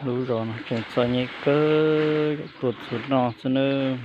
Lub zos no tseem txom nyem kawg, tua txhuv no xwb nawb.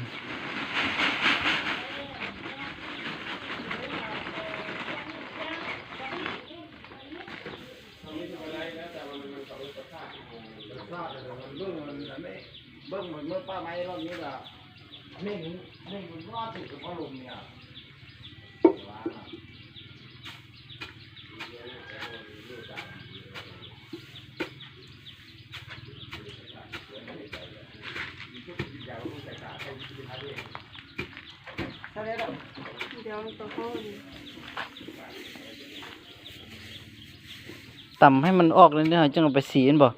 Tăm hais mas oj li ntawd coj los pais xim npaum.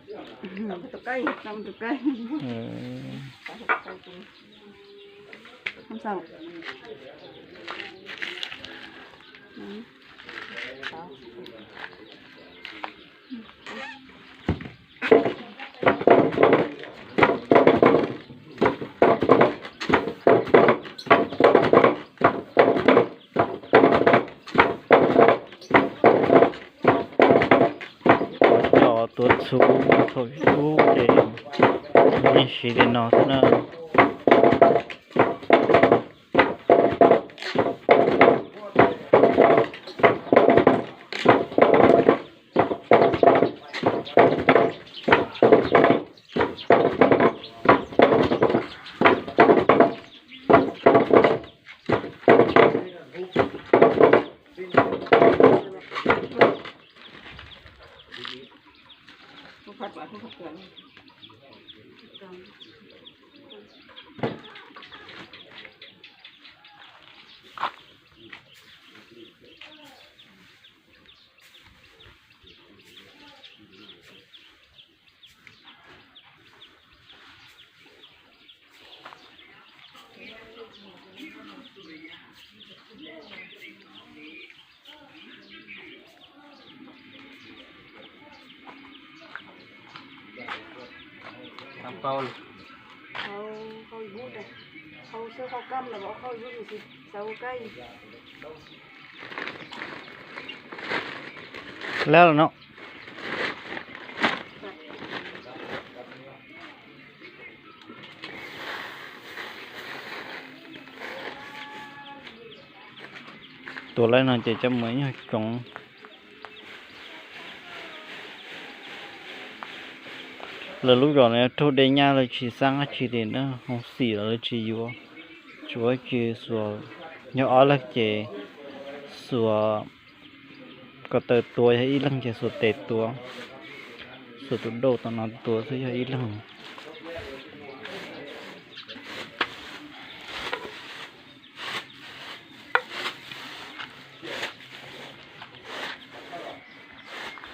Cov tua txhuv thaum ub ces yeej siv li no xwb na. Lab los no. Tua lawm no ces coj mus ib nyuag tsoov. Lawv lub zos no raug dej nyab lawv tsis xaab dab tsi li na, hoob xim los lawv tsis yuav, tsuav tsis xuas, yog ob leeg ces xuas ko taw tua, yog ib leeg ces xuas tes tua, xuas tus dauj tom no tua xwb yog ib leeg.